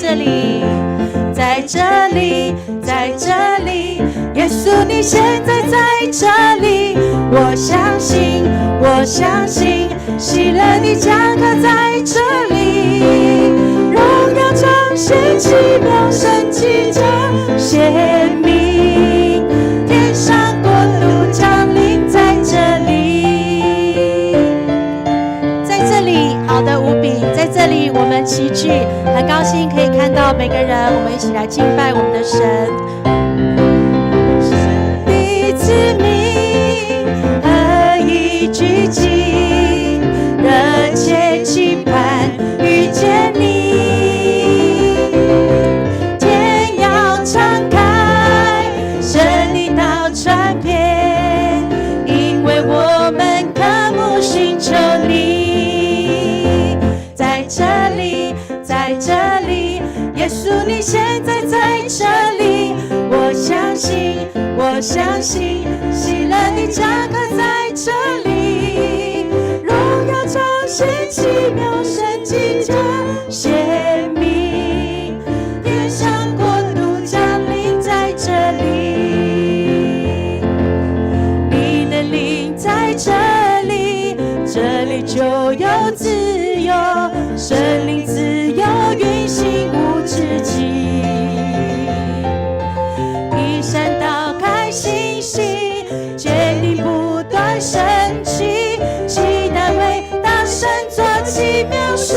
這裡，在這裡，在這裡，耶穌你現在在這裡，我相信，我相信，喜樂的降臨在這裡，榮耀彰顯，奇妙神蹟將顯明，天上國度降臨在這裡，在這裡，好的無比，在這裡我們齊聚，很高興可以看到每個人，我們一起來敬拜我們的神。的子民合一聚集，熱切期盼遇見你，天要敞開，神的道傳遍，因為我們渴慕尋求你，在這裡，在這裡，耶穌你現在在這裡，我相信，我相信，喜樂的降臨在這裡，榮耀彰顯，奇妙神蹟將顯明，天上國度降臨在這裡，你的靈在這裡，這裡就有自由，聖靈自由運行無止境，移山倒開信心，堅定不斷升起，期待為大神做奇妙事。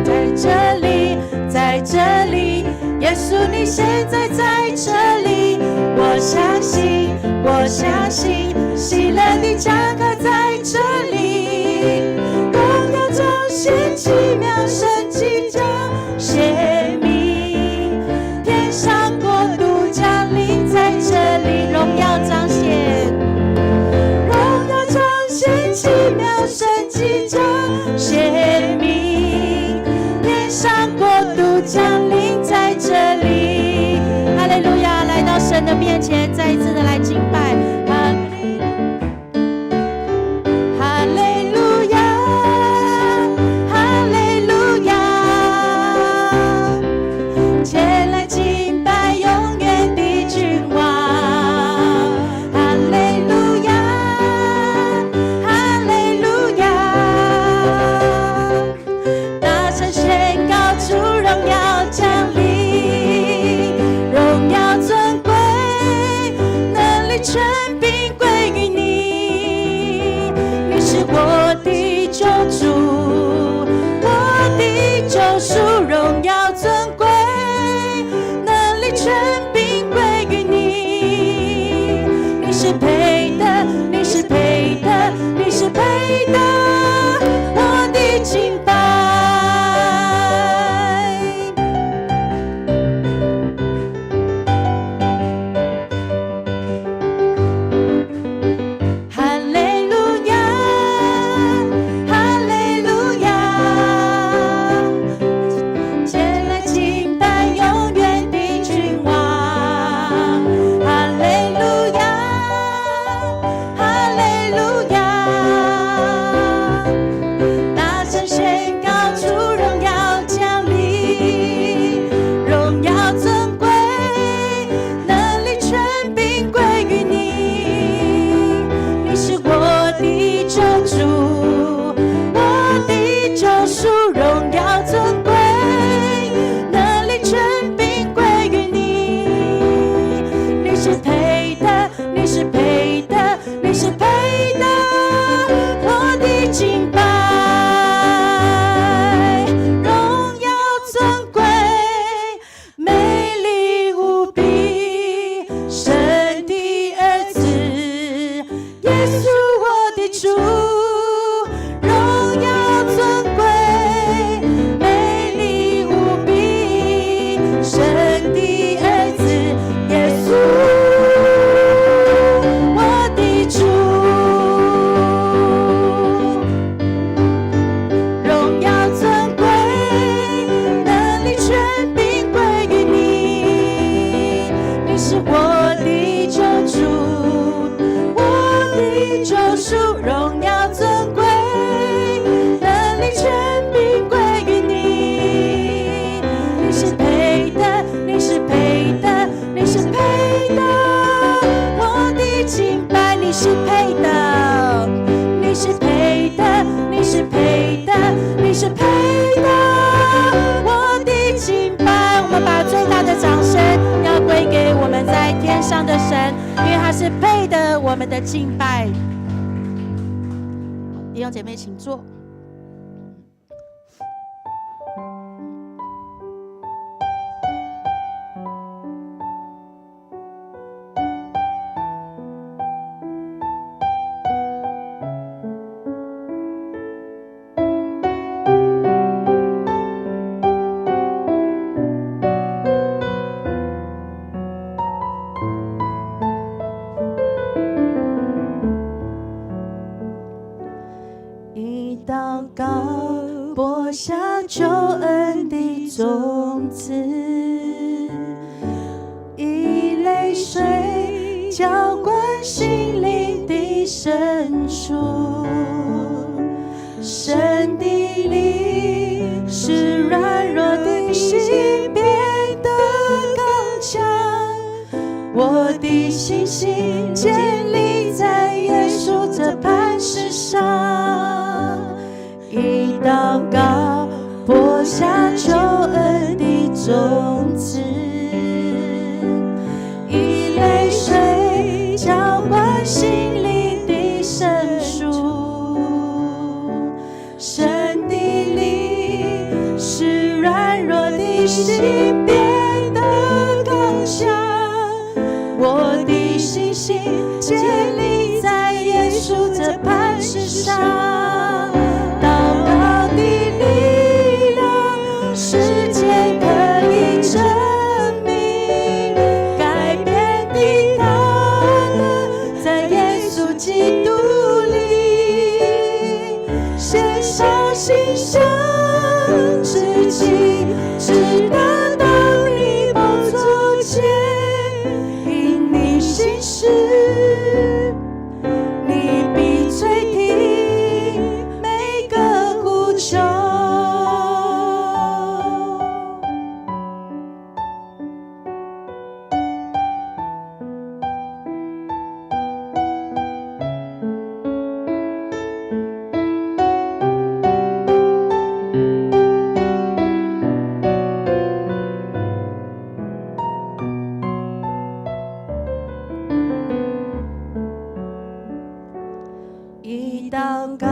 在這裡，在這裡，耶穌你現在在這裡，我相信，我相信，喜樂的降臨在這裡，榮耀彰顯，奇妙神蹟將顯明，天上國度降臨在這裡，榮耀彰顯，榮耀彰顯，奇妙神蹟將顯明，天上國度降臨在這裡。哈利路亞！來到神的面前，再一次的來敬拜。哈利路亞，哈利路亞，前來敬拜永遠的君王。哈利路亞，哈利路亞，大聲宣告主榮耀降臨，榮耀尊貴，能力權柄歸於你，你是我的救主，我的救贖，榮耀尊貴，能力權柄歸於你，你是配的，你是配的，你是配的，我的敬拜。哈利路亞，哈利路亞，前來敬拜永遠的君王。哈利路亞，哈利路亞，大聲宣告主榮耀降臨，榮耀尊貴，能力權柄歸於你，你是我的救主，我的救贖，榮耀尊貴，能力權柄歸於你，你是配的，你是配的，你是配的，我的敬拜，榮耀尊貴，美麗無比，神的兒子，耶穌我的主，榮耀尊貴，美麗無比，神的兒子，耶穌我的主，榮耀尊貴，能力權柄歸於你，你是我的救主，我的救贖，榮耀尊貴，能力權柄歸於你，他是配得我們的敬拜。弟兄姐妹，請坐。一禱告，播下救恩的種子；一淚水，澆灌心靈的深處。神的靈使軟弱的心變得剛強，我的信心建立在耶穌這磐石上。一禱告，播下救恩的種子；一淚水，澆灌心靈的深處。神的靈使軟弱的心變得剛強，我的信心建立在耶穌這磐石上。禱告的力量，時間可以證明，改變的大能在耶穌基督裡，獻上馨香之祭，直達到你寶座前，因你信實，你必垂聽每個呼求。一禱告，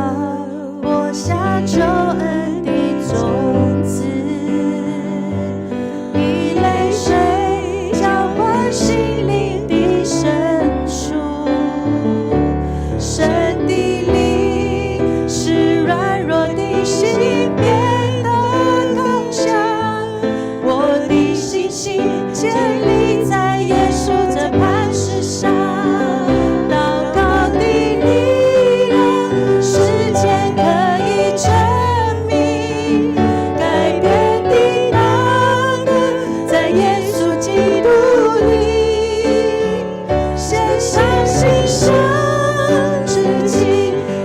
播下救恩的種子；一淚水，澆灌心靈的深處。神的靈使軟弱的心變得剛強，我的信心建立在耶穌這磐石上。禱告的力量，時間可以證明，改變的大能在耶穌基督裡，獻上馨香之祭，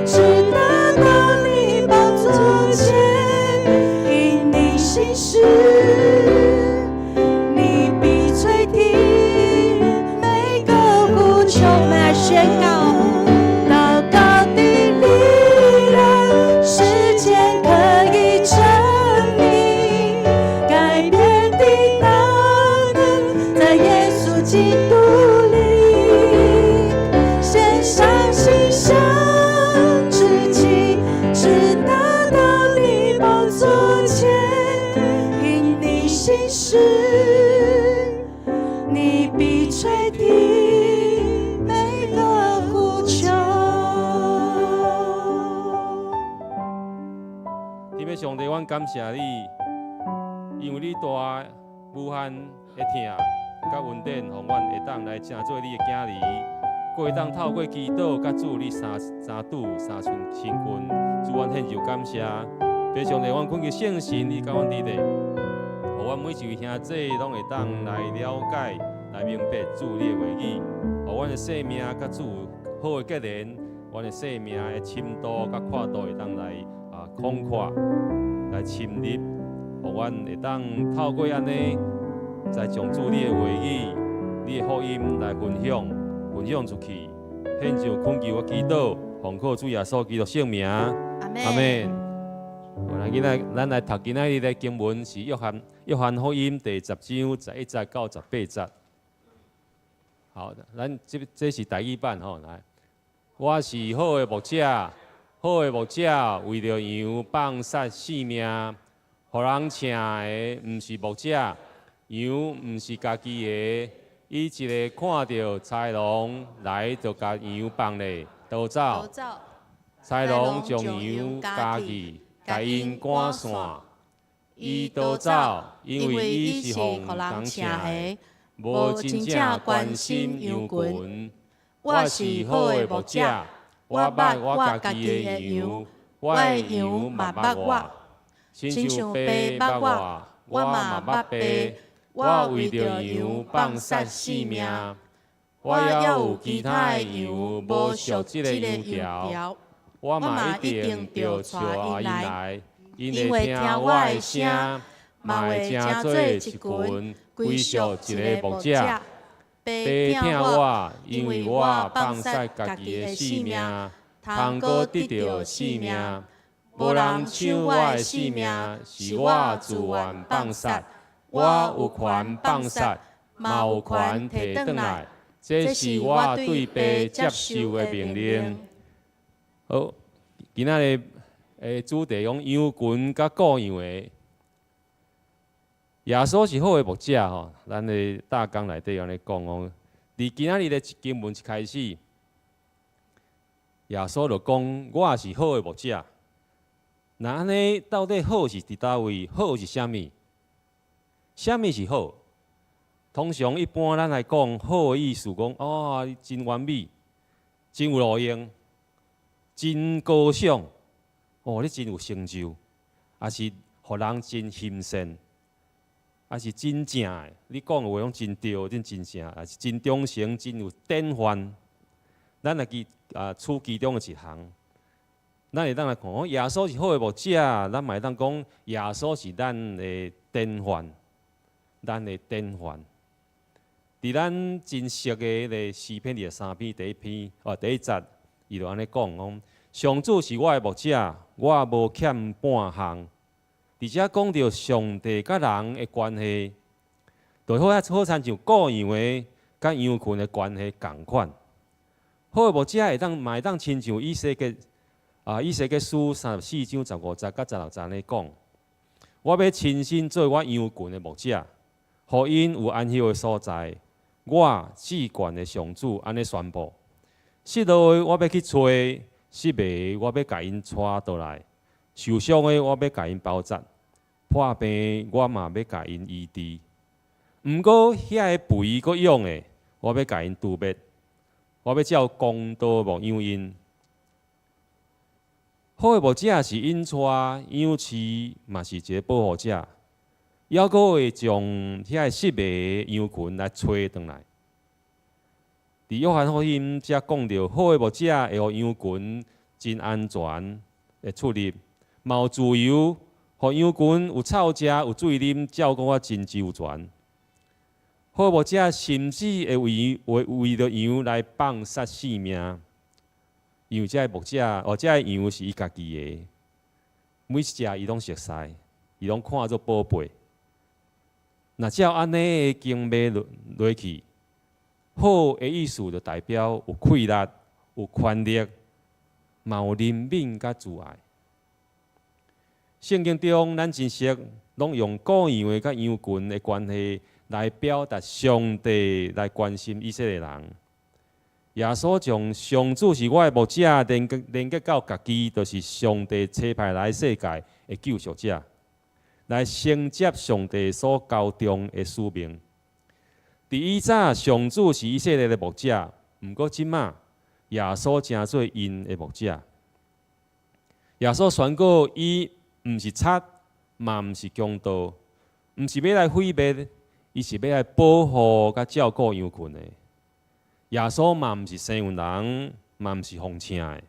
直達到你寶座前，因你信實，你必垂聽每個呼求。我們來宣告，禱告的力量，時間可以證明，改變的大能在耶穌基督裡，獻上馨香之祭，直達到你寶座前，因你信實，你必垂聽每個呼求。天父上帝，阮感謝你，因為你大無限的疼佮恩典，予阮會當來成做你的囝兒，閣會當透過祈禱佮主你相相拄相親親近，主阮獻上感謝。父上帝，阮懇求聖神，你佮阮佇咧，予阮每一位兄弟攏會當來了解、來明白主你的話語，予阮的生命佮主有好的結連，阮的生命的深度佮闊度會當來廣闊，來深入，予阮會當透過按呢，來將主你的話語、你的福音來分享、分享出去。獻上懇求我祈禱，奉靠主耶穌基督聖名，阿阿們。好，咱今仔咱來讀今仔日的經文是約翰約翰福音第十章十一節到十八節。好，咱這是台語版吼，來，我是好的牧者，好的牧者為著羊放殺性命，予人請的毋是牧者，羊毋是家己的，伊一个看著豺狼來，就共羊放咧，逃走。豺狼將羊咬去，共𪜶趕散。伊逃走，因為伊是予人請的，無真正關心羊群。我是好的牧者，我捌我家己的羊，我的羊嘛捌我。親像父捌我，我嘛捌父。我為著羊放殺性命。我猶有其他的羊，無屬這个羊條，我嘛一定著帶𪜶來，𪜶會聽我的聲，嘛會成做一群，歸屬一个牧者。父疼我，因為我放殺家己的性命，通閣得著性命。無人搶我的性命，是我自願放殺。我有權放殺，嘛有權提轉來。這是我對父接受的命令。好，今仔日的主題講羊群佮顧羊的。耶穌是好的牧者吼，咱的大綱內底按呢講哦。佇今仔日的經文一開始，耶穌就講：我是好的牧者。那按呢，到底好是佇佗位？好是啥物？啥物是好？通常一般咱來講，好的意思講，哦，真完美，真有路用，真高尚，哦，你真有成就，抑是予人真欣羨，抑是真正的，你講的話攏真對，真真正，抑是真忠誠，真有典範。咱來記啊，取其中的一項，咱會當來看，耶穌是好的牧者，咱嘛會當講耶穌是咱的典範，咱的典範。佇咱真熟的彼個詩篇23篇第一篇，哦，第一節，伊就按呢講講：上主是我的牧者，我無欠半項。佇遮講著上帝佮人的關係，就好啊，好親像顧羊的佮羊群的關係仝款。好的牧者會當嘛會當親像以西結啊，以西結書34章15節佮16節按呢講：我欲親身做我羊群的牧者，予𪜶有安歇的所在。我至懸的上主按呢宣布：失落的我欲去揣，失迷的我欲共𪜶帶倒來，受傷的我欲共𪜶包紮，破病的我嘛欲共𪜶醫治。毋過遐个肥閣勇的，我欲共𪜶誅滅，我欲照公道牧養𪜶。好的牧者是引帶養飼，嘛是一个保護者。猶閣會將遐个失迷的羊群來揣轉來。佇約翰福音遮講著，好的牧者會予羊群真安全的出入，嘛有自由，予羊群有草食、有水啉，照顧啊真周全。好的牧者甚至會為著羊來放殺性命，因為這个牧者哦，這个羊是伊家己的，每一隻伊攏熟似，伊攏看做寶貝。若照按呢的經脈落去，好的意思就代表有氣力、有權力，嘛有憐憫佮慈愛。聖經中，咱真熟攏用顧羊的佮羊群的關係來表達上帝來關心以色列人。耶穌將上主是我的牧者連結到家己，就是上帝差派來世界的救贖者，來承接上帝所交託的使命。佇以早，上主是以色列的牧者，毋過這馬，耶穌成做𪜶的牧者。耶穌宣告，伊毋是賊，嘛毋是強盜，毋是欲來毀滅，伊是欲來保護佮照顧羊群的。耶穌嘛毋是生運人，嘛毋是奉請的，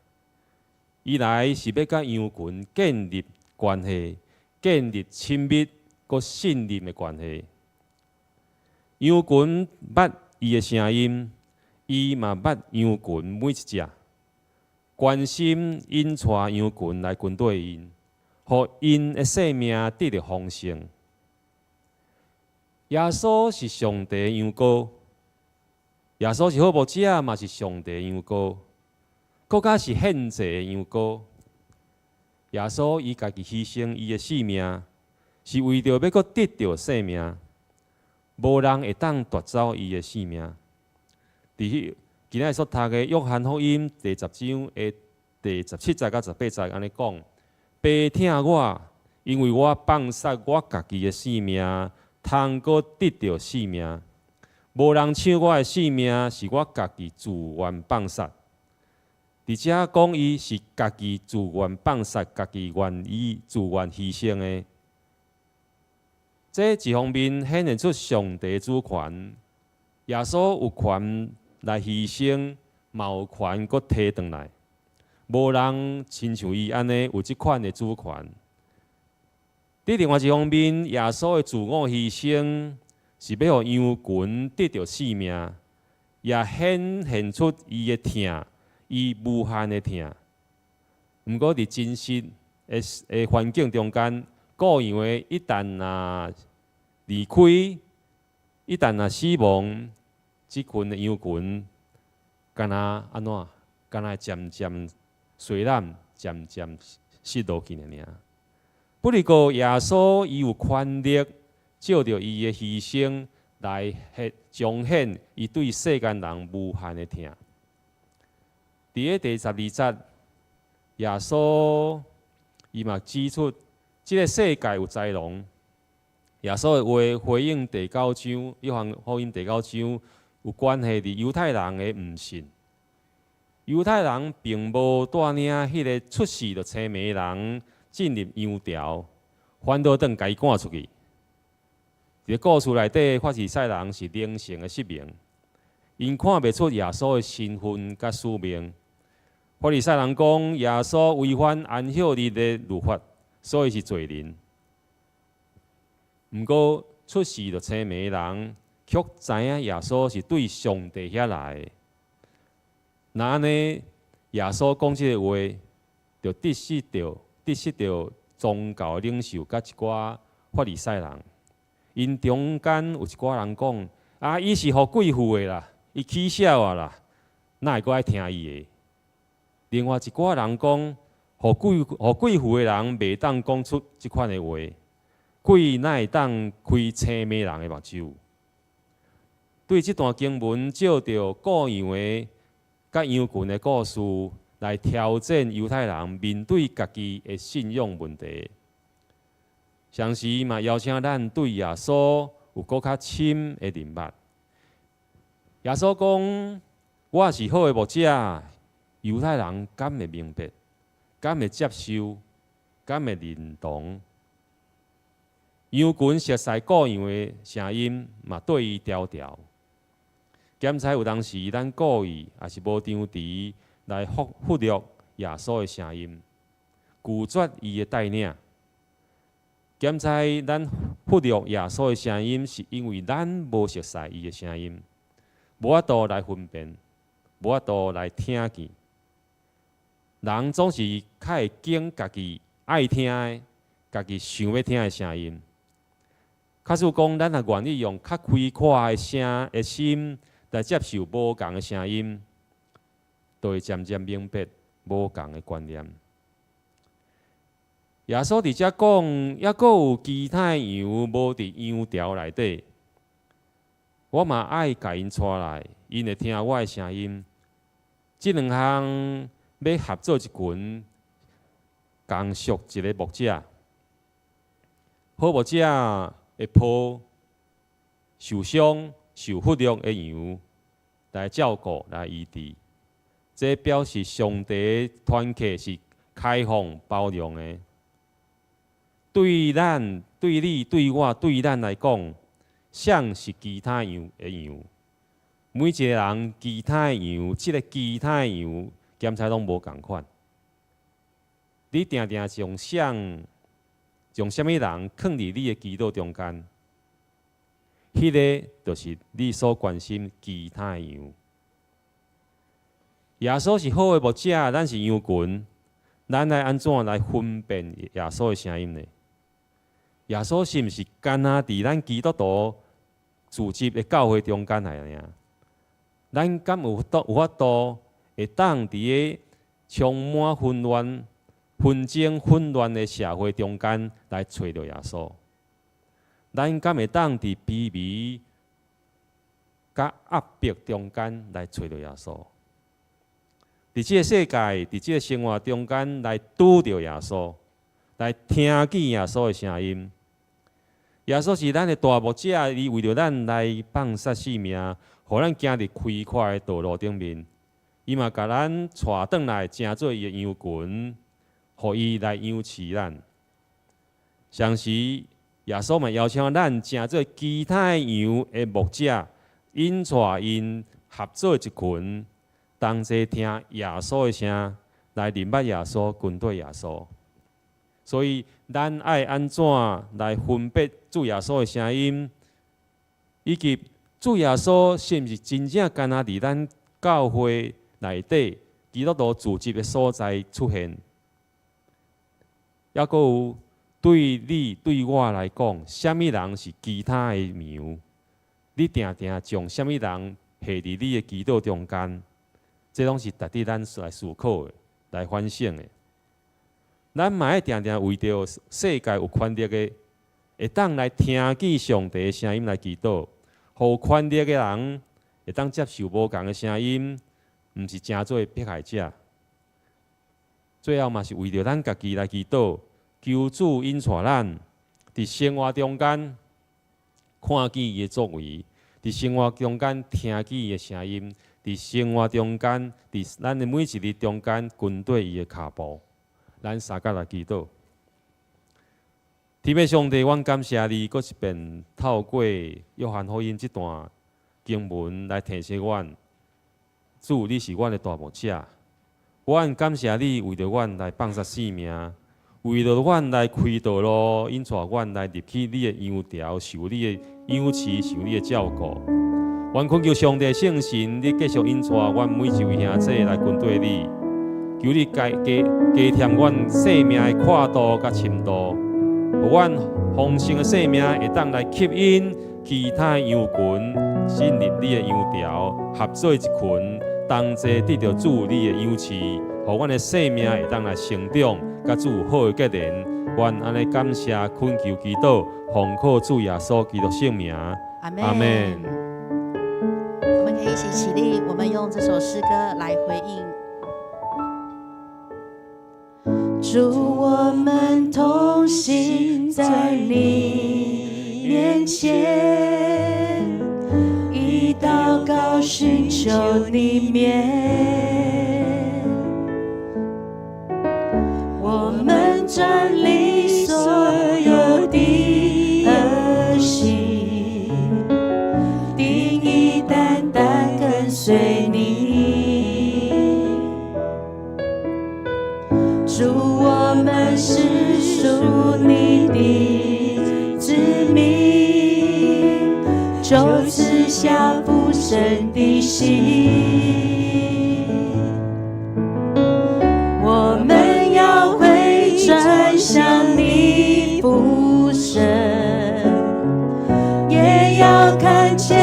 伊來是欲佮羊群建立關係，建立親密閣信任的關係。羊群捌伊的聲音，伊嘛捌羊群每一隻，關心引帶羊群來跟綴𪜶，予𪜶的性命得著豐盛。耶穌是上帝的羊羔，耶穌是好牧者，嘛是上帝羊羔，閣較是獻祭的羊羔。耶穌伊家己犧牲伊的性命，是為著欲閣得著生命。無人會當奪走伊的性命。佇彼今仔日所讀的約翰福音第10章的第17節佮18節按呢講：爸疼我，因為我放捨我家己的性命，通閣得著性命。無人搶我的性命，是我家己自願放捨。佇遮講，伊是家己自願放捨，家己願意自願犧牲的。這一方面顯現出上帝主權，耶穌有權來犧牲，嘛有權閣提轉來。無人親像伊按呢有這款的主權。佇另外一方面，耶穌的自我犧牲是欲予羊群得著性命，也顯現出伊的疼，伊無限的疼。毋過佇真實的環境中間，羔羊的一旦若離開，一旦若死亡，這群的羊群，敢若按怎？敢若漸漸衰爛，漸漸失落去爾。不過耶穌伊有權力，藉著伊的犧牲來彰顯伊對世間人無限的疼。佇咧第12節，耶穌伊嘛指出，這个世界有豺狼。耶穌的話回應第九章，約翰福音第九章有關係佇猶太人的誤信。猶太人並無帶領彼个出世就青盲人進入羊牢，反倒轉共伊趕出去。佇故事內底，法利賽人是靈性的失明，𪜶看袂出耶穌的身份佮使命。法利賽人講耶穌違反安息日的律法，所以是罪人。毋過出世就青盲人，卻知影耶穌是對上帝遐來的。若按呢，耶穌講這个話，就得失著宗教領袖佮一寡法利賽人。𪜶中間有一寡人講：啊，伊是予鬼附的啦，伊起痟啊啦，哪會閣愛聽伊的？另外一寡人講，予鬼附的人袂當講出這款的話，鬼哪會當開青盲人的目睭？對這段經文，借著羔羊的佮羊群的故事來挑戰猶太人面對家己的信仰問題，同時嘛邀請咱對耶穌有閣較深的認捌。耶穌講：我是好的牧者，猶太人敢會明白？敢會接受？敢會認同？羊群熟似羔羊的聲音，嘛綴伊牢牢。檢採有當時，咱故意抑是無張持來忽略耶穌的聲音，拒絕伊的帶領。檢採咱忽略耶穌的聲音，是因為咱無熟似伊的聲音，無法度來分辨，無法度來聽見。人總是較會揀家己愛聽的、家己想欲聽的聲音。假使講，咱若願意用較開闊的聲的心來接受無仝的聲音，就會漸漸明白無仝的觀念。耶穌佇遮講，猶閣有其他的羊無佇羊牢內底，我嘛愛共𪜶帶來，𪜶會聽我的聲音。這兩項欲合做一群，仝屬一个牧者。好牧者會抱受傷、受忽略的羊來照顧、來醫治。這表示上帝團契是開放、包容的。對咱、對你、對我、對咱來講，誰是其他羊的羊？每一个人其他的羊，這个其他的羊，檢採攏無仝款。你定定將誰、將啥物人囥佇你的祈禱中間，彼个就是你所關心其他的羊。耶穌是好的牧者，咱是羊群，咱愛按怎來分辨耶穌的聲音呢？耶穌是毋是干焦佇咱基督徒組織的教會中間來爾？咱敢有法度會當佇个充滿紛亂、紛爭、混亂的社會中間來揣著耶穌？咱敢會當佇卑微佮壓迫中間來揣著耶穌？佇這个世界，佇這个生活中間來拄著耶穌，來聽見耶穌的聲音。耶穌是咱的大牧者，伊為著咱來放捨性命，予咱行佇開闊的道路頂面。伊嘛共咱帶轉來，成做伊的羊群，予伊來養飼咱。同時，耶穌嘛邀請咱成做其他羊的牧者，引帶𪜶合做一群，同齊聽耶穌的聲，來認捌耶穌，跟隨耶穌。所以，咱愛按怎來分別主耶穌的聲音，以及主耶穌是毋是真正敢若佇咱教會內底基督徒聚集的所在出現？抑閣有對你對我來講，啥物人是其他的羊？你定定將啥物人下佇你的祈禱中間？這攏是值得咱來思考的、來反省的。咱嘛愛定定為著世界有權力的，會當來聽見上帝的聲音來祈禱，予有權力的人會當接受無仝的聲音，毋是成做迫害者。最後嘛是為著咱家己來祈禱，求主引帶咱佇生活中間看見伊的作為，佇生活中間聽見伊的聲音，佇生活中間，佇咱的每一日中間跟綴伊的跤步。咱三甲來祈禱。天父上帝，阮感謝你，閣一遍透過約翰福音這段經文來提醒阮，主，你是阮的大牧者。阮感謝你為著阮來放捨性命，為著阮來開道路，引帶阮來入去你的羊牢，受你的養飼，受你的照顧。阮懇求上帝聖神，你繼續引帶阮每一位兄弟來跟綴你，求你加加加添阮生命的闊度佮深度，予阮豐盛的生命會當來吸引其他羊群進入你的羊牢，合做一群，同齊得著主你的養飼，予阮的生命會當來成長，佮主有好的結連。阮按呢感謝懇求祈禱，奉靠主耶穌基督聖名，阿門。阿門。我們可以一起起立，我們用這首詩歌來回應。主，我們同行在你面前，以禱告尋求你面。我們轉離所有的惡行，定意單單跟隨你。主，我們是屬你的子民，就賜下父神的心。我們要回轉向你父神，也要看見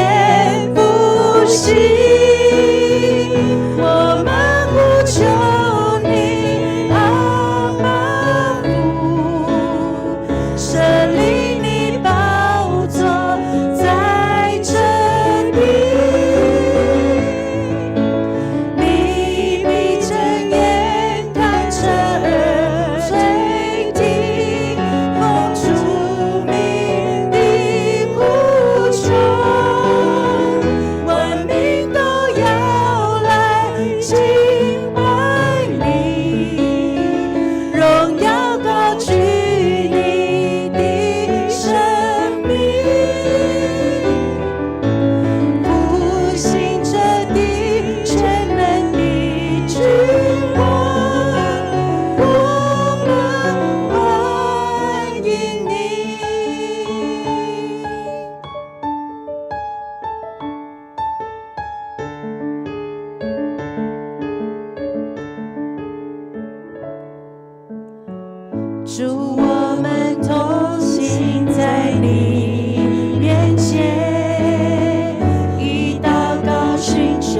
復興。我們呼求你，阿爸父，設立你寶座在這地，你必睜眼看側耳垂聽，奉主名的呼求，萬民都要來敬拜你，榮耀高舉你的聖名，復興這地全能的君王，我們歡迎你。主，我們同行在你面前，以禱告尋求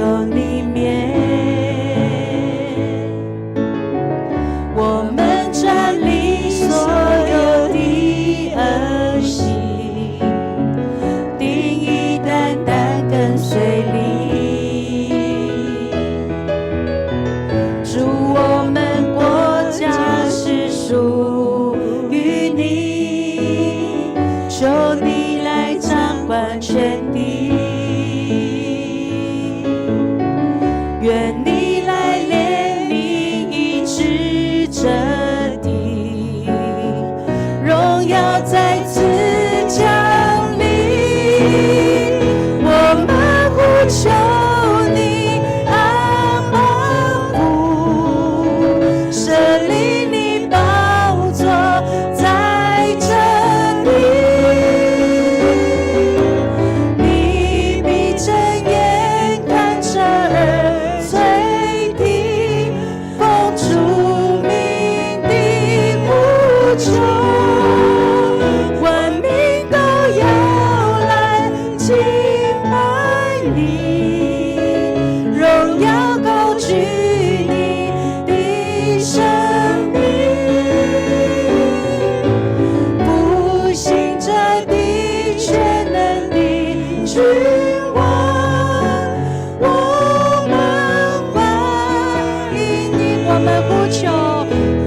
你，榮耀高舉你的聖名，復興這地全能的君王，我們歡迎你，我們呼求，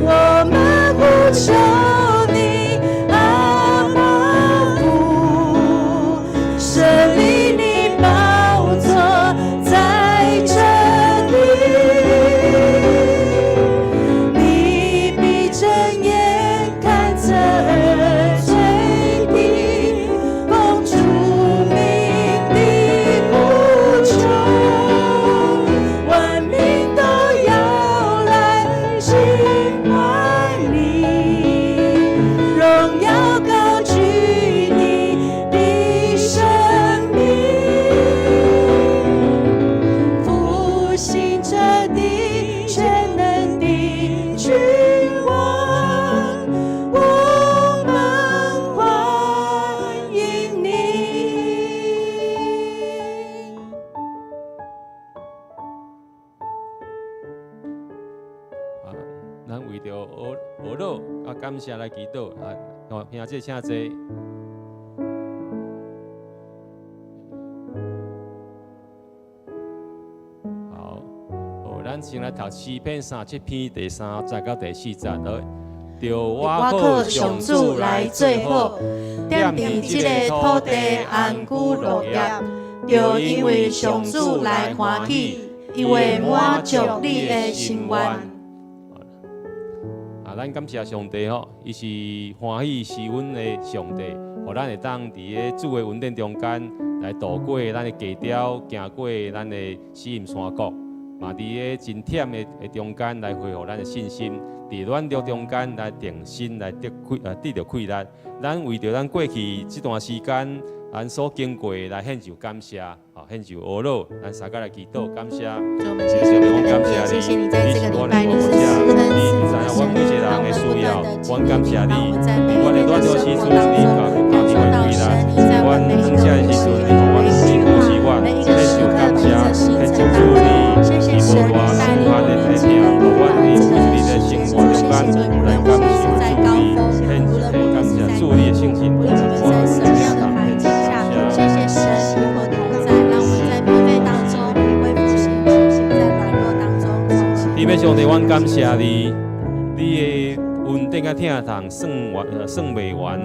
我們呼求你，阿爸父，設立你寶座在這地，你必睜眼看側耳垂聽，奉主名的呼求，萬民都要來敬拜你，榮耀高舉你的聖名，復興這地全能的君王，我們歡迎你。啊，咱為著學學老啊，感謝來祈禱啊，哦，兄姐請坐。好，好，咱先來讀詩篇37篇第3節到第4節。好，著我我靠靠上上主主來來做做好好，踮佇這个土地安居樂業，著因為上主來歡喜，伊會滿足你的心願。啊，咱感謝上帝吼，伊是歡喜是阮的上帝，予咱會當佇咧主的恩典中間來度過咱的低潮，行過咱的死蔭山谷，嘛佇咧真忝的的中間來恢復咱的信心，佇軟弱中間來定心來得氣啊，得著氣力。咱為著咱過去這段時間，咱所經過的來獻上感謝，吼，獻上阿樂，咱三個來祈禱感謝。主，我們謝謝你的恩典，謝謝你在這個禮拜你是施恩賜福的神，讓我們不斷的經歷你，讓我們在每一天的生活當中感受到神你在我們每一個呼吸、每一句話、每一個時刻、每一個行程當中，謝謝神你帶領我們經歷過這個時間，主，謝謝你，無論我們是在高峰，無論我們是在低谷，無論我們在什麼樣的環境下，謝謝神與我同在，讓我們在疲憊當中恢復信心，在軟弱當中重新。天父上帝，阮感謝你，你的恩典佮疼痛算完算袂完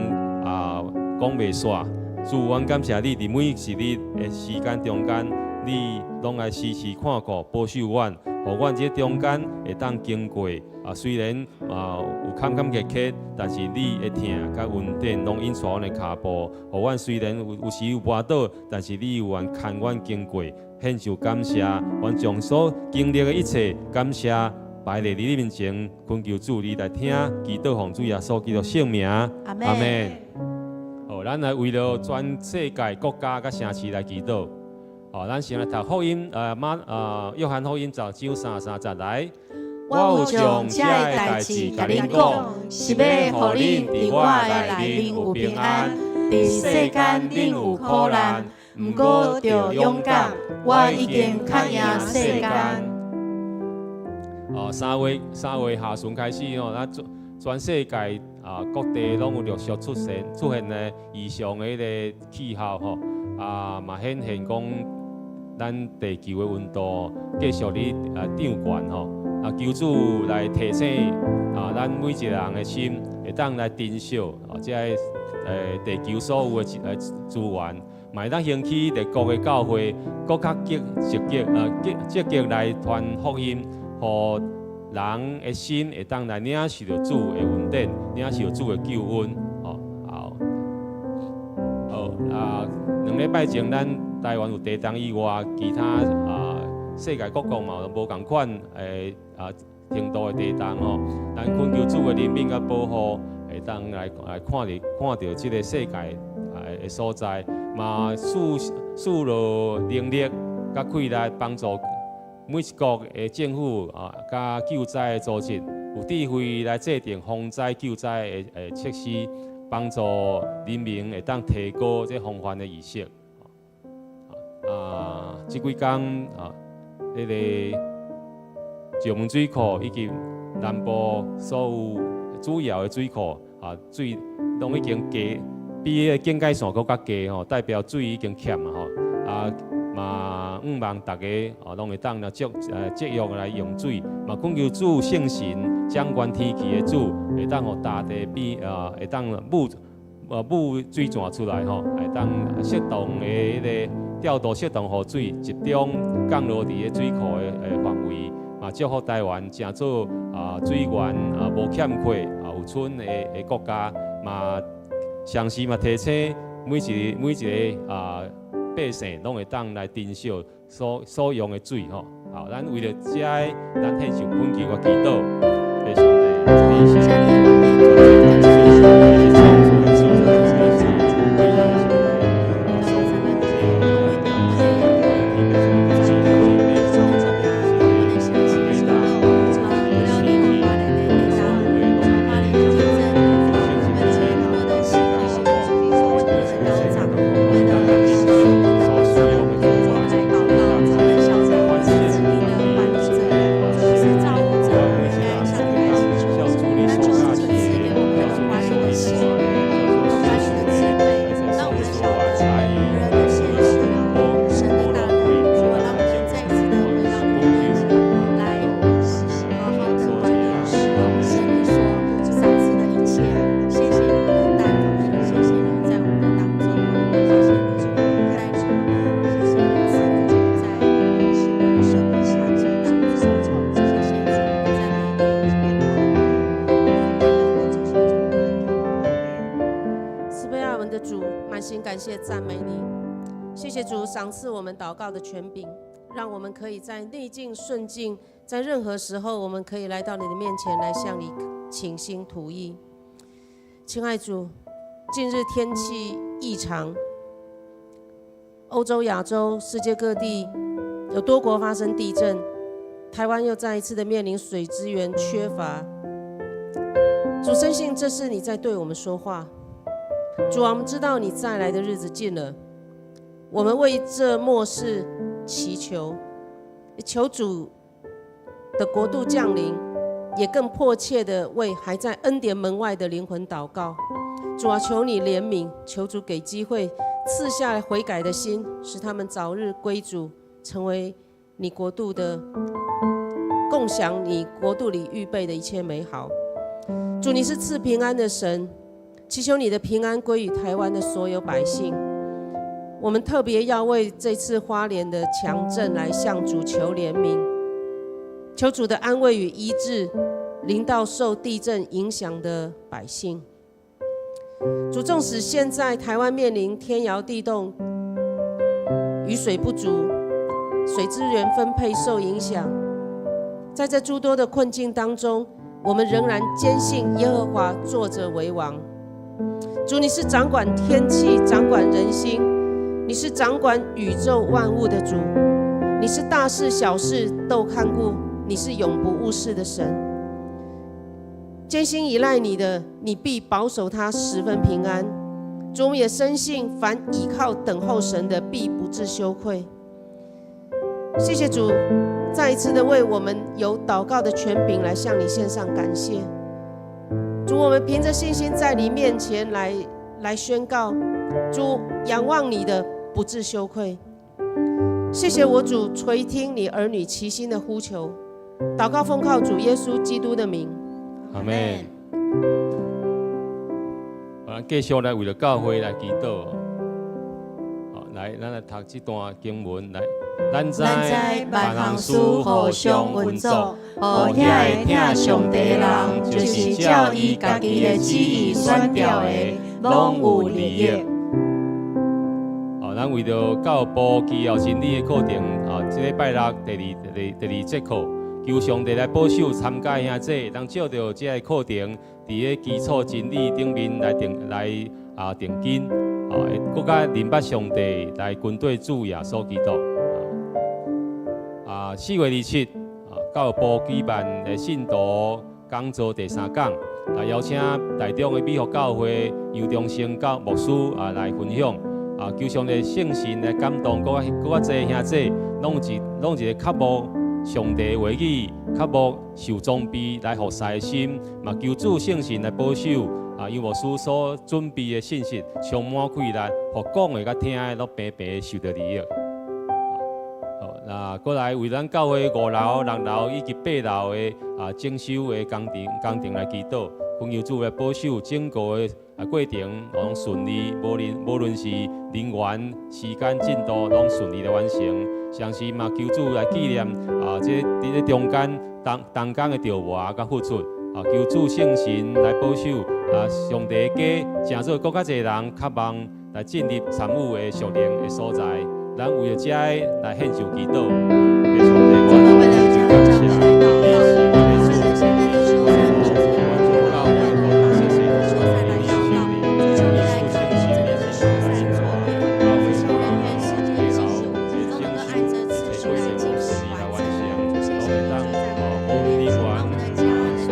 啊，講袂煞。主，阮感謝你，佇每一日的時間中間，你攏來時時看顧保守阮，予阮這中間會當經過啊。雖然啊有坎坎坷坷，但是你的疼佮恩典攏引帶阮的跤步，予阮雖然有有時有跋倒，但是你有願牽阮經過，獻上感謝。阮將所經歷的一切感謝擺佇你面前，懇求主你來聽，祈禱奉主耶穌基督聖名，阿阿們。好，咱來為著全世界國家佮城市來祈禱。好，咱先來讀福音，馬約翰福音10章33節來。我有將這个代誌共恁講，是欲予恁佇我的內面有平安。佇世間恁有苦難，毋過著勇敢，我已經較贏世間。哦，3月下旬開始吼，咱全全世界啊各地攏有陸續出現呢異常的彼个氣候吼，啊嘛顯現講咱地球的溫度繼續咧啊漲懸吼，啊求主來提醒啊咱每一個人的心會當來珍惜啊這个地球所有的資源，嘛會當興起佇各个教會，閣較積積極積積極來傳福音，予人的心會當來領受著主的恩典，領受主的救恩。吼，好，好啊，2禮拜前咱台灣有地動以外，其他啊世界各國嘛有無仝款的啊程度的地動吼。咱懇求主的憐憫佮保護，會當來來看著看著這个世界啊的所在，嘛賜賜落能力佮氣力幫助每一國的政府啊，佮救災的組織有智慧來制定防災救災的的設施，幫助人民會當提高這防範的意識。啊，這幾工啊，彼个石門水庫以及南部所有主要的水庫啊，水攏已經低，比彼个警戒線閣較低吼，代表水已經欠啊吼。啊，嘛向望逐家哦，攏會當來節約來用水，嘛懇求主聖神掌管天氣的主，會當予大地變啊，會當舞水泉出來吼，會當適當的彼个調度適當予水集中降落佇个水庫的範圍，嘛祝福台灣成做啊水源啊無欠缺啊有春的國家，嘛同時嘛提醒每一个啊百姓攏會當來珍惜所用的水吼。好，咱為著這个，咱獻上懇求佮祈禱，謝上帝，你是創造的主，你是偉大的上帝，所有的慈悲愛我們的主，滿心感謝讚美你，謝謝主賞賜我們禱告的權柄，讓我們可以在逆境順境，在任何時候，我們可以來到你的面前來向你傾心吐意。親愛主，近日天氣異常，歐洲、亞洲、世界各地有多國發生地震，台灣又再一次的面臨水資源缺乏。主，深信這是你在對我們說話。主啊，我們知道你再來的日子近了，我們為這末世祈求，求主的國度降臨，也更迫切的為還在恩典門外的靈魂禱告。主啊，求你憐憫，求主給機會，賜下悔改的心，使他們早日歸主，成為你國度的共享，你國度裡預備的一切美好。主，你是賜平安的神。祈求你的平安歸於台灣的所有百姓。我們特別要為這次花蓮的強震來向主求憐憫，求主的安慰與醫治臨到受地震影響的百姓。主，縱使現在台灣面臨天搖地動、雨水不足、水資源分配受影響，在這諸多的困境當中，我們仍然堅信耶和華坐著為王。主，你是掌管天氣、掌管人心，你是掌管宇宙萬物的主，你是大事小事都看顧，你是永不誤事的神。堅心倚賴你的，你必保守他十分平安。主，我們也深信，凡倚靠等候神的，必不致羞愧。謝謝主，再一次的為我們有禱告的權柄來向你獻上感謝。主，我們憑着信心在你面前來宣告，主，仰望你的不致羞愧。謝謝我主垂聽你兒女齊心的呼求，禱告奉靠主耶穌基督的名。阿門。我們繼續來為著教會來祈禱。好，來，咱來讀這段經文來。咱知萬項事互相運作，予遐會疼上帝的人，就是照伊家己的旨意選召的，攏有利益。好，咱為著教部基要真理的課程，啊，這禮拜六第二節課，求上帝來保守參加兄弟，當照著這个課程，佇个基礎真理頂面來定來啊定根，啊，會閣較認捌上帝，來跟隨主耶穌基督。啊，4月27，啊，教育部舉辦的信徒講座第三講，來邀請台中的美福教會楊中生教牧師啊來分享。啊，求上帝聖神來感動，閣較閣較濟兄弟，攏有一個渴慕上帝話語、渴慕受裝備來服侍的心，嘛求主聖神來保守啊，楊牧師所準備的信息充滿氣力，予講的佮聽的攏平平受著利益。好，那過來為咱教會五樓、六樓以及八樓的啊整修的工程來祈禱，懇求主來保守整個的啊過程攏順利，無論是人員、時間進度攏順利來完成。同時嘛，求主來紀念啊，這佇咧中間同工的調磨佮付出，啊，求主聖神來保守啊，上帝的家，成做閣較濟人渴望來進入參與的屬靈的所在。咱為著這个來獻上祈禱，謝上帝，我感謝你是我的主，你是我的主，我主教會謝謝你，你是你，你是聖神，你是神，教會五樓、六樓這整修一切過程順利來完成，攏會當哦，無論人員、順利照時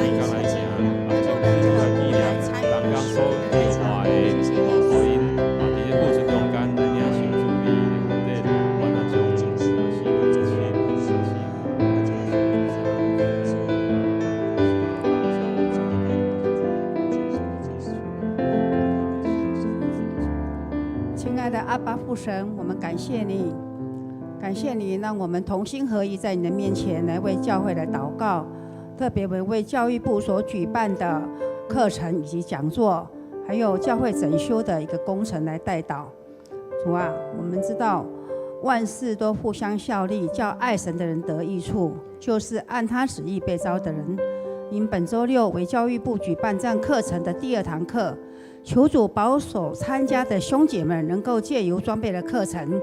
間來行，啊，將主來紀念同工所調磨的，哦，予𪜶啊，佇咧付出中間來領受主你的恩典，阮啊將四個七、四七、親愛的阿爸父神，我們感謝你，感謝你讓我們同心合意在你的面前來為教會來禱告，特別為教育部所舉辦的課程以及講座，還有教會整修的一個工程來代禱。主啊，我們知道萬事都互相效力，叫愛神的人得益處，就是按他旨意被召的人。因本週六為教育部舉辦這樣課程的第二堂課，求主保守參加的兄姐們能夠借由裝備的課程，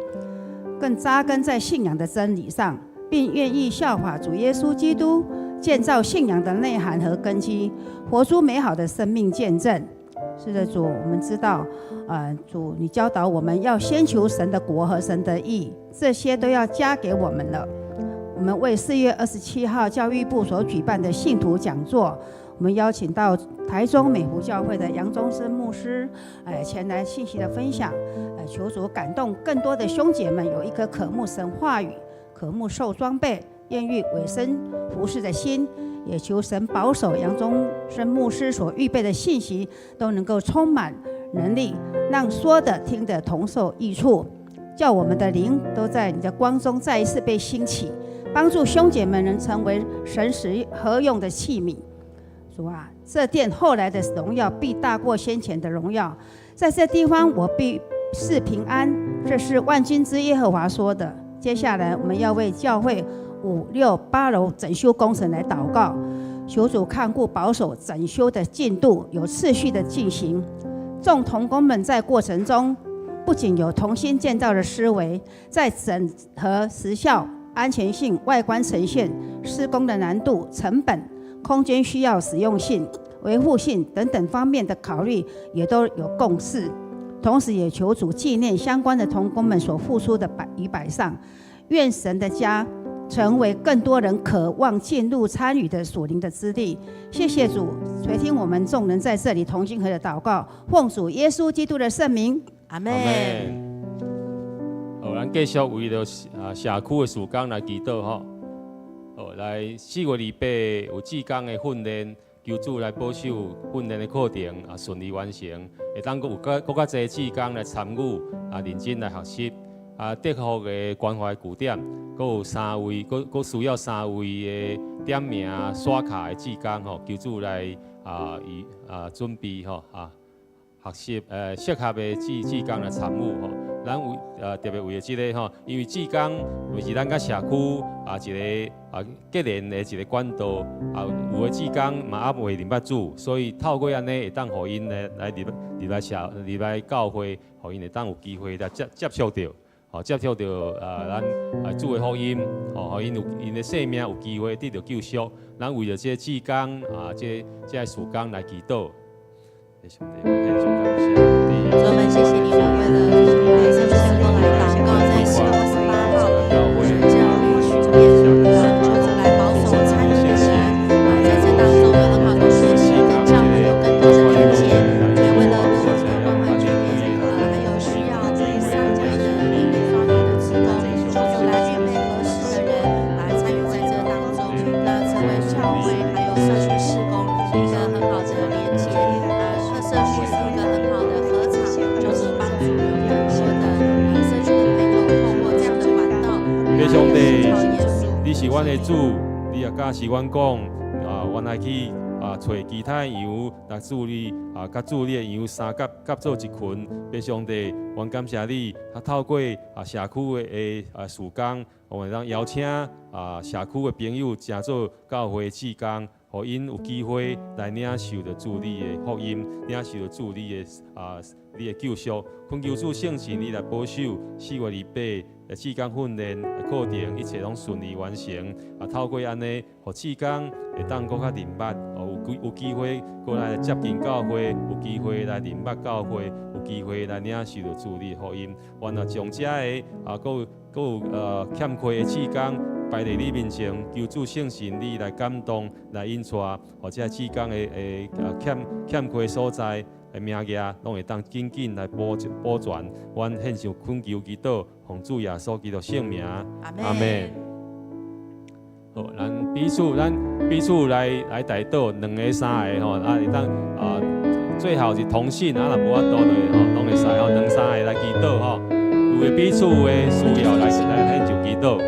更扎根在信仰的真理上，並願意效法主耶穌基督，建造信仰的內涵和根基，活出美好的生命見證。是的，主，我們知道，主，你教導我們要先求神的國和神的義，這些都要加給我們了。我們為4月27號教育部所舉辦的信徒講座，我們邀請到台中美湖教會的楊宗生牧師，前來信息的分享，求主感動更多的兄姐們有一顆渴慕神話語、渴慕受裝備、願意委身服侍的心，也求神保守楊宗生牧師所預備的信息都能夠充滿能力，讓說的聽的同受益處，叫我們的靈都在你的光中再一次被興起，幫助兄姐們能成為神使合用的器皿。主啊，這殿後來的榮耀必大過先前的榮耀，在這地方我必賜平安，這是萬軍之耶和華說的。接下來我們要為教會五六八樓整修工程來禱告，求主看顧保守整修的進度有次序的進行。眾同工們在過程中不僅有同心建造的思維，在整合時效、安全性、外觀呈現、施工的難度、成本、空間需要使用性、維護性等等方面的考慮，也都有共識。同時，也求主紀念相關的同工們所付出的百與擺上，願神的家成為更多人渴望進入參與的屬靈的之地。謝謝主垂聽我們眾人在這裡同心合意的禱告，奉主耶穌基督的聖名，阿門。好，咱繼續為著啊社區的事工來祈禱吼。好，來4月28有志工的訓練，求主來保守訓練的課程啊順利完成，會當閣有閣較濟志工來參與啊認真來學習。啊，德福的關懷據點，閣有三位，閣需要三位的點名刷卡的志工吼，求主來啊，預啊準備吼啊學習適合的志工來參與吼。咱為特別為著這個吼，因為志工就是咱佮社區啊一個啊結連的一個管道啊，有的志工嘛猶未認捌主，所以透過按呢會當予𪜶來入來教會，予𪜶會當有機會來接觸著。吼，接觸著啊，咱啊主的福音，吼，予𪜶有𪜶的生命有機會得著救贖。咱為著這個志工啊，這個事工來祈禱。上帝，我獻上感謝。主我們謝謝你，我們為了來向神來禱告，在4月28號是教育訓練，求主來保守參與的人，在這當中有很好的學習，跟教會有更多的連接，也為了路德關懷據是阮的主，你也教示阮講，啊，阮愛去啊，揣其他的羊來主你啊，佮主你的羊相夾夾做一群。父上帝，阮感謝你，啊，透過啊社區的啊事工，我會當邀請啊社區的朋友，成做教會志工，予𪜶有機會來領受著主你的福音，領受著主你的啊你的救贖。懇求主聖神，你來保守4月28的志工訓練的課程，一切攏順利完成。啊，透過按呢，予志工會當閣較認捌，有機會閣來接近教會，有機會來認捌教會，有機會來領受著主你的福音。願啊將遮的啊，閣有欠缺的志工擺佇你面前，求主聖神你來感動，來引帶，予這志工的欠缺所在的名額，攏會當緊緊來補全。阮獻上懇求祈禱，奉主耶穌基督聖名，阿們。好，咱彼此來代禱，兩个三个吼，啊，會當啊，最好是同心，啊，若無法度就吼，攏會使吼，兩三个來祈禱吼，為彼此的需要來獻上祈禱。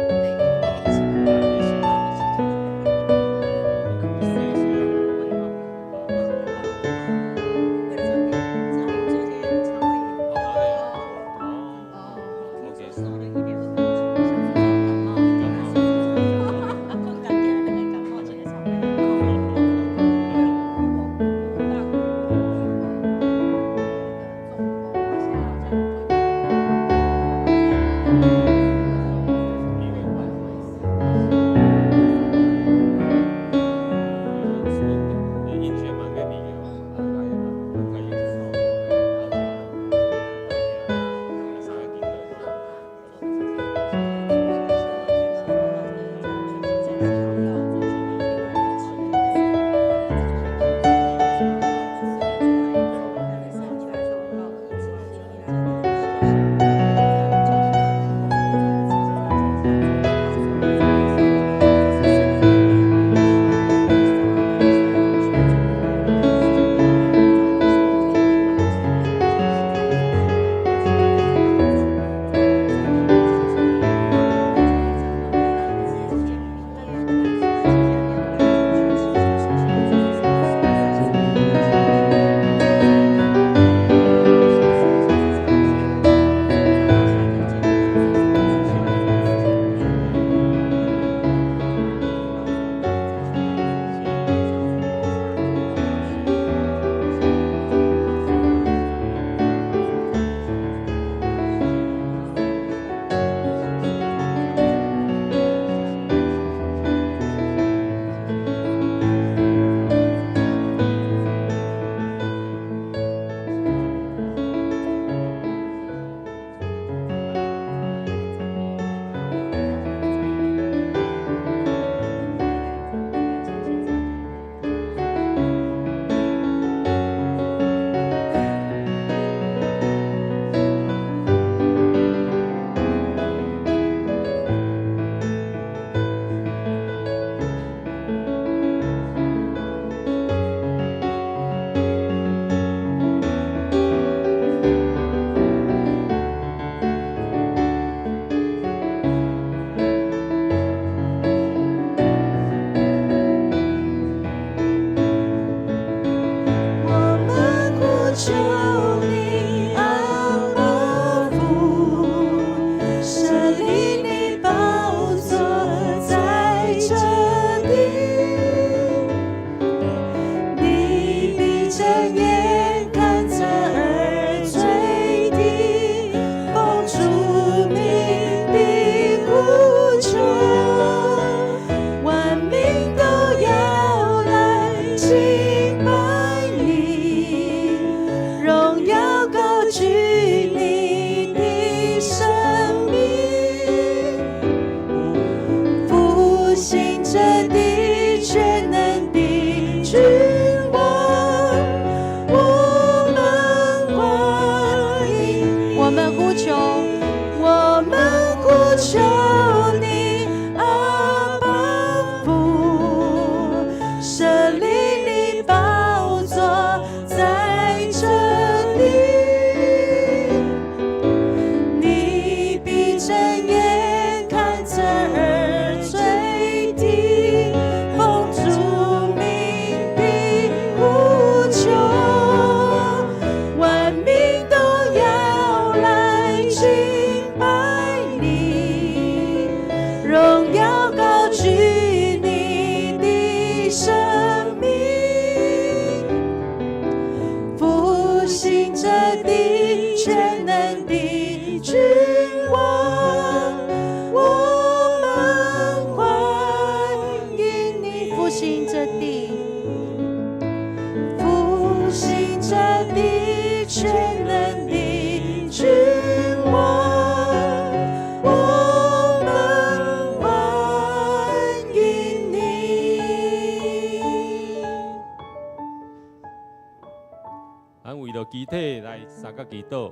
肢體來相佮祈禱。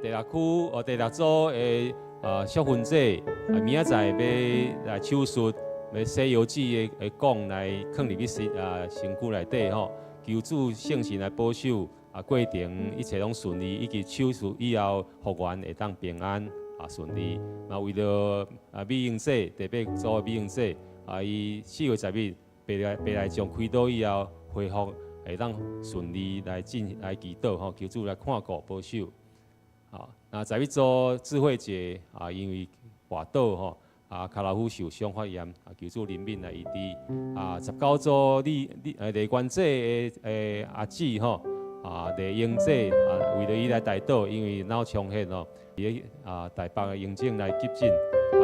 第六區哦，第六組的淑芬姐啊，明仔載欲來手術，欲洗腰子的管來囥入去身軀內底吼，求主聖神來保守啊，過程一切攏順利，以及手術以後復原會當平安啊順利。嘛為著美英姐第八組的美英姐啊，伊4月10日白內障開刀以後恢復會當順利來進來祈禱吼，求主來看顧保守。啊，那11組智慧姐啊，因為跋倒吼，跤頭趺受傷發炎，啊，求主憐憫來醫治。19組李李李關姐的阿姊吼，李英姐啊，為著伊來代禱，因為腦充血吼，佇台北的榮總來急診。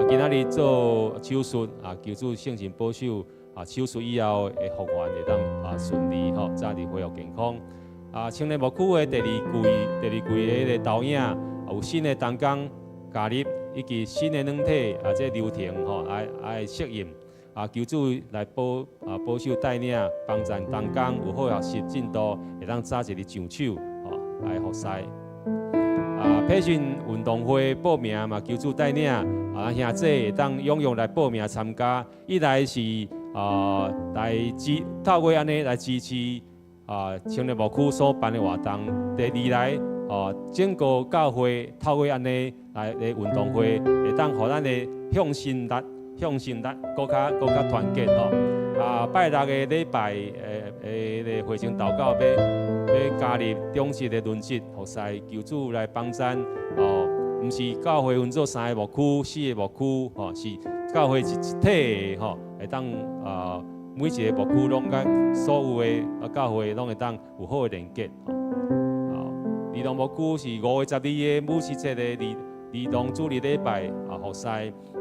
今仔日做手術，求主聖神保守，手術以後的復原會當順利吼，早日恢復健康。青年牧區的第二季的彼个導演，有新的同工加入，以及新的軟體啊，這流程吼，愛適應。求主來保守帶領，幫贊同工有好學習進度，會當早一日上手，吼來服侍。培訓運動會報名嘛，求主帶領兄弟會當踴躍來報名參加。一來是來支透過按呢來支持青年牧區所辦的活動。第二來，整個教會透過按呢來的運動會，會當予咱的向心力閣較團結吼。拜六的禮拜，的會前禱告，欲加入長執的輪值服侍，求主來幫贊哦。毋是教會分做三个牧區、四个牧區，吼，是教會是一體的吼，會當每一个牧區攏佮所有的教會攏會當有好的連結。兒童牧區是5月12的母親節的兒童主日禮拜服侍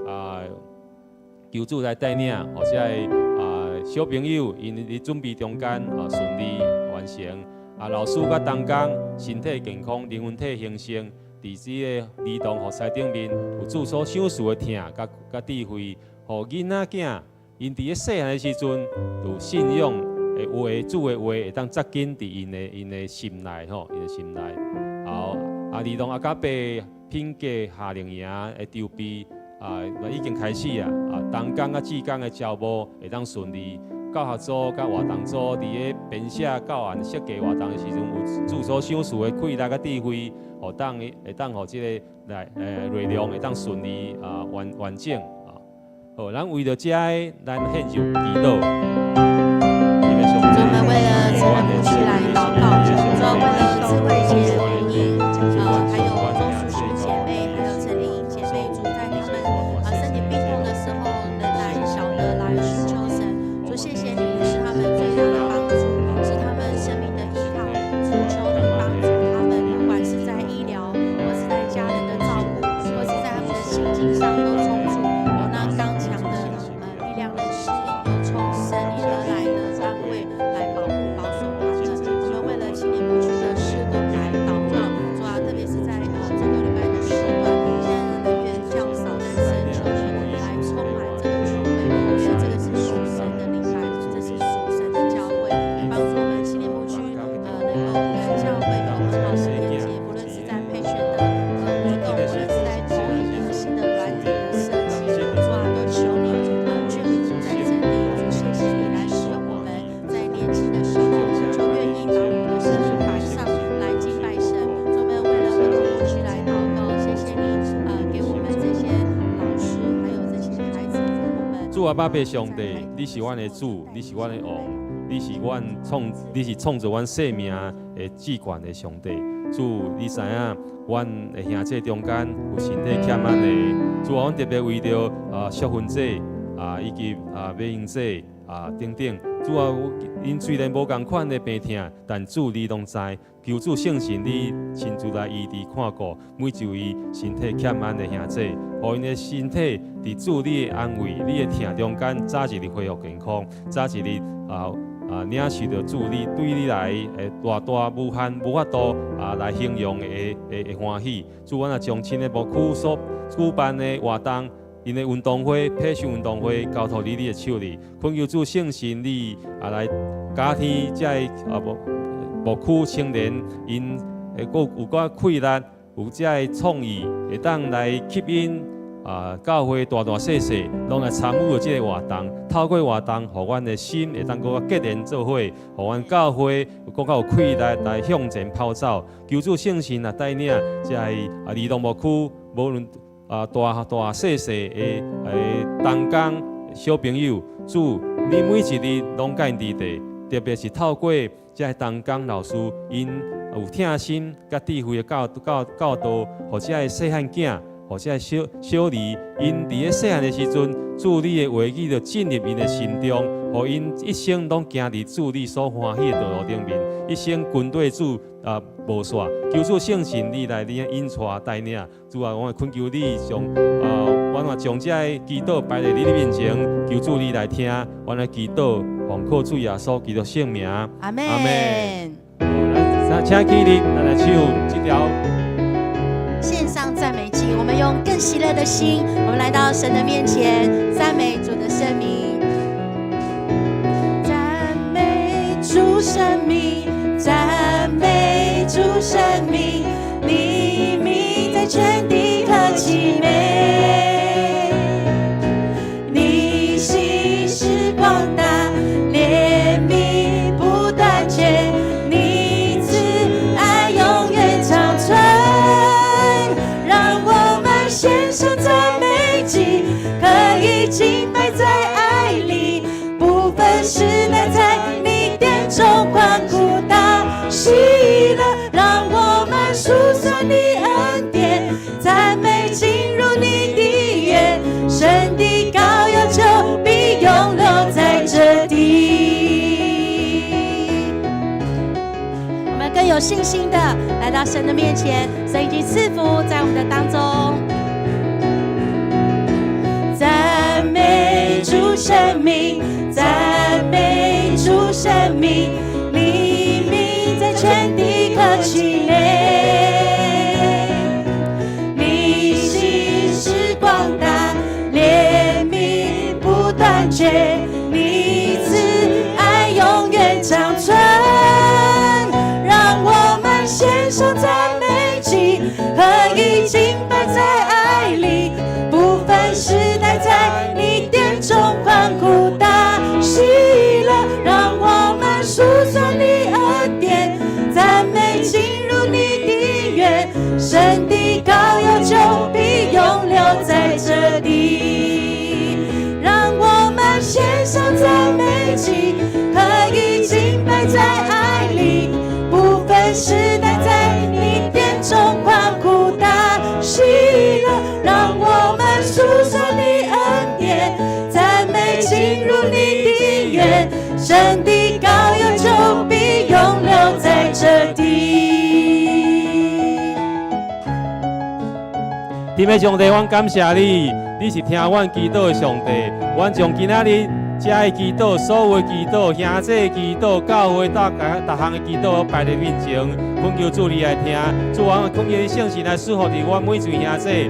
啊，求主來帶領，予這个小朋友𪜶佇準備中間順利完成。老師佮同工身體健康，靈魂體興盛，佇這个兒童服侍頂面有主所賞賜的疼佮智慧，予囡仔囝𪜶佇咧細漢的時陣有信仰的話，主的話會當扎根佇𪜶的心內吼，𪜶的心內。好，兒童阿加伯品格夏令營的籌備已經開始啊，同工佮志工的招募會當順利。教學組佮活動組佇咧編寫教案設計活動的時陣，有主所賞賜的氣力佮智慧，會當予這个來內容會當順利完整啊。好，咱為著這个，咱獻上祈禱。主，我們為了這個牧區來禱告，主，為了智慧姐、紅英，還有鍾淑璇姐妹，還有陳麗穎姐妹，主在他們身體病痛的時候，仍然曉得來尋求神。主，謝謝你是他們最大的幫助，是他們生命的依靠。主，求你幫助他們，不管是在醫療，或是在家人的照顧，或是在他們的心境上，都充足有那剛強的力量的指引，有從神你而來的安慰來保護保守他們。我們為了青年牧區的事工來禱告，主啊，特別是在這個禮拜的時段，現在人員較少，但神求你來充滿這個聚會，因為這個是屬神的禮拜，這是屬神的教會，也幫助我們青年牧區能夠跟教會有很好的連接，不論是在培訓的活動，不論是在投影的新的軟體的設計，主啊，都求你眷顧在這裡，主謝謝你來使用我們，在年輕的時候就願意把我們的生命擺上來敬拜神。主，我們為了兒童牧區來禱告，謝謝你給我們這些老師，還有這些孩子，父母們。主阿爸父上帝，你是阮的主，你是阮的王，你是創造阮生命的至懸的上帝。主，你知影阮的兄弟中間有身體欠安的。主啊，阮特別為著淑芬姐以及美英姐等等。主啊，𪜶雖然無仝款的病痛，但主你攏知。求主聖神你親自來醫治看顧每一位身體欠安的兄弟，予𪜶的身體佇主你的安慰、你的疼中間，早一日恢復健康，早一日領受著主你對你來的大大無限無法度來形容的歡喜。主，阮也將青年牧區所舉辦的活動，𪜶的運動會、培訓運動會，交託佇你的手裡，懇求主聖神你來加添這个無牧區青年，𪜶會閣有寡氣力，有遮个創意，會當來吸引啊教會大大細細，攏來參與這个活動。透過活動，予阮的心會當閣較結連做伙，予阮教會閣較有氣力來向前跑走。求主聖神啊帶領遮个啊兒童牧區，無論啊大大細細的同工小朋友，主你每一日攏佮𪜶佇咧，特別是透過遮个同工老師，𪜶有疼心佮智慧的教導，予遮个細漢囝，予遮个小小兒，𪜶佇咧細漢的時陣，主你的話語就進入𪜶的心中，予𪜶一生攏行佇主你所歡喜的道路頂面，一生跟綴主啊無散。求主聖神你來你引帶帶領，主啊，我懇求你將啊，阮嘛將這个祈禱擺佇你的面前，求主你來聽，阮來祈禱，奉靠主耶穌基督聖名。阿門。阿門。來，請起立，咱來唱這條獻上讚美祭，我們用更喜樂的心，我們來到神的面前，讚美主的聖名，讚美主聖名，讚美主聖名，你名在全地何其美，你心事廣大，憐憫不斷絕，你慈愛永遠長存。讓我們獻上讚美祭，可以敬拜在愛裡，不分時代，在你殿中歡呼大喜樂。讓我們數算你恩典，讚美進入你的院，神的膏油就必永留在這地。我們更有信心的來到神的面前，神已經賜福在我們的當中。讚美主聖名，讚美主聖名，你名在全地何其美，你心事廣大，憐憫不斷絕，你慈愛永遠長存。讓我們獻上讚美祭，可以敬拜在愛裡，不分時代，在你殿中歡呼大喜樂。讓我們數算你恩典，讚美進入你的院，神的膏油就必永留在這地。讓我們獻上讚美祭，可以敬拜在愛裡，不分時代，在你殿中歡呼大喜樂。讓我們數算你恩典，讚美進入你的院，神的膏油就必永留在這地。天父上帝，阮感謝你，你是聽阮祈禱的上帝。阮將今仔日遮的祈禱，所有的祈禱，兄弟的祈禱，教會逐家逐項的祈禱，擺佇面前，懇求主你來聽。主啊，懇求你聖神來賜福佇阮每一位兄弟，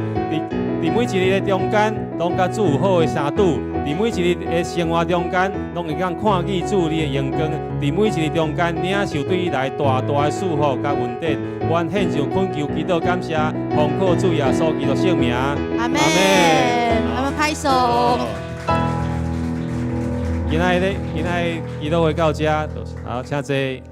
佇每一日的中間，攏佮主有好的相拄；佇每一日的生活中間，攏會當看見主你的榮光；佇每一日中間，領受對你來大大的祝福佮恩典。阮獻上懇求祈禱感謝，奉靠主耶穌基督聖名。阿門。我們拍手。今仔日今仔日祈禱會到這，好，請坐。